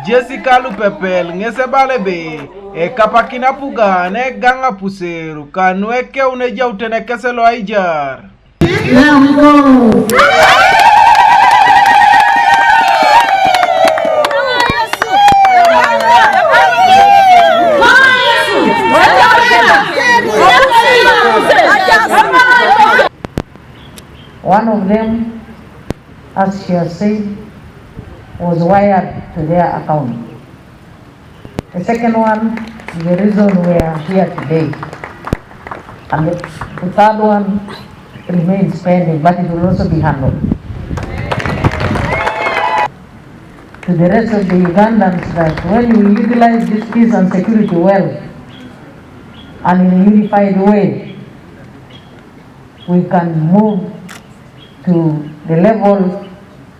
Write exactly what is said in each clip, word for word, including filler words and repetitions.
Jessica Lupepel ŋes ebala ebe ekapakin apugan egaŋ apuser kanu ekeun ejautene kese lo aijar. There we go. One of them, as she has said, was wired to their account. The second one is the reason we are here today. And the, the third one remains pending, but it will also be handled. To the rest of the Ugandans, that when we utilize this peace and security well and in a unified way, we can move to the level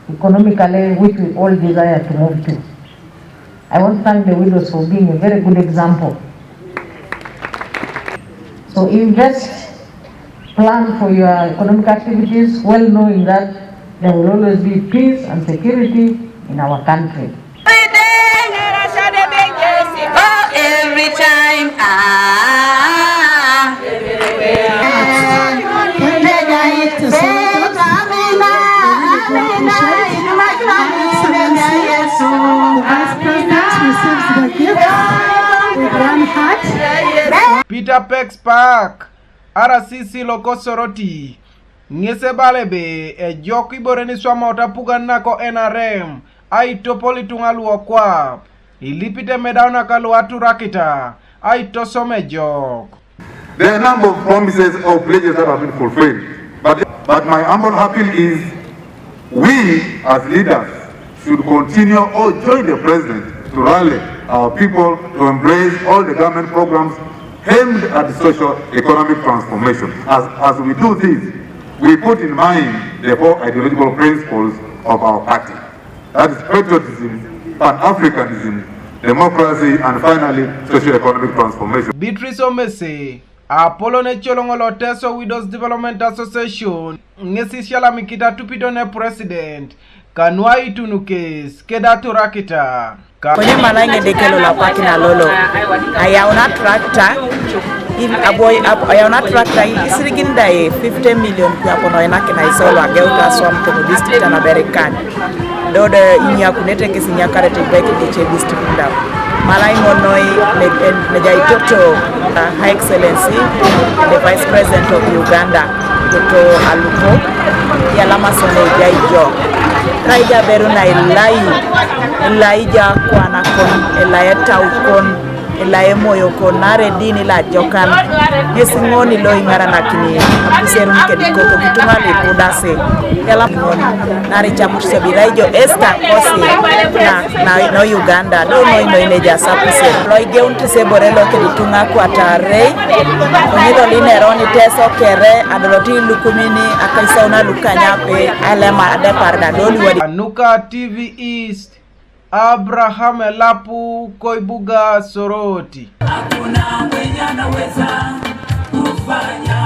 economically which we all desire to move to. I want to thank the widows for being a very good example. So invest, plan for your economic activities, well knowing that there will always be peace and security in our country. Every time, ah. The Vice President receives the gift with one heart. Peter Pex Park, R C C loko Soroti, ŋes ebala ebe ejok ibore ni iswamaut apugan nako N R M aitopol ituŋa luokwap, ilipit emedaunaka luaturakita aitosom ejok. There are a number of promises or pledges that have been fulfilled, but, but my humble appeal is we as leaders should continue or join the president to rally our people to embrace all the government programs aimed at social economic transformation. As, as we do this, we put in mind the four ideological principles of our party. That is patriotism, Pan-Africanism, democracy, and finally, socio-economic transformation. Beatrice Omese, apolon ecoloŋ lo Teso Widows Development Association, ŋes isialamikit atupito ne president, kanu aitun kes keda aturakita. Ka- Konye mala ŋedeke lo lapakin alolo. Ayaun atrakta, in, abo, ab, ayaun atrakta, isirigin da e fifty million kwe apono enakin aisolo ageut aswam toko district anaberikan. Dode inyakunete kes inyakarete ibeki kiche district da. Mala imonoi ne, ne, nejai toto, uh, Her Excellency, the Vice President of Uganda. Toto alupo, yalama sone ija ijo. Ka ija beru na ilai, ilai ija kwana kon, ilai etau kon, ilai emoyo kon, nare dini la jokan. Ŋesi ŋoni lo iŋaranakini apuserun kedikoko kituŋa lipudase. Yalama ŋoni, nare camut sebira ijo Esther kosi na na, no Uganda, do noi noi ne ja sapuse. Lo igeun tise bore lo kedi tuŋa kwatare. Onyi lo linero ni Teso kere, adolo ti lukumini, akaisa una lukanya pe, alema adepar da doli wadi. Anuka T V East, Abraham Elapu, Koibuga Soroti. Hakuna mwenye anaweza kufanya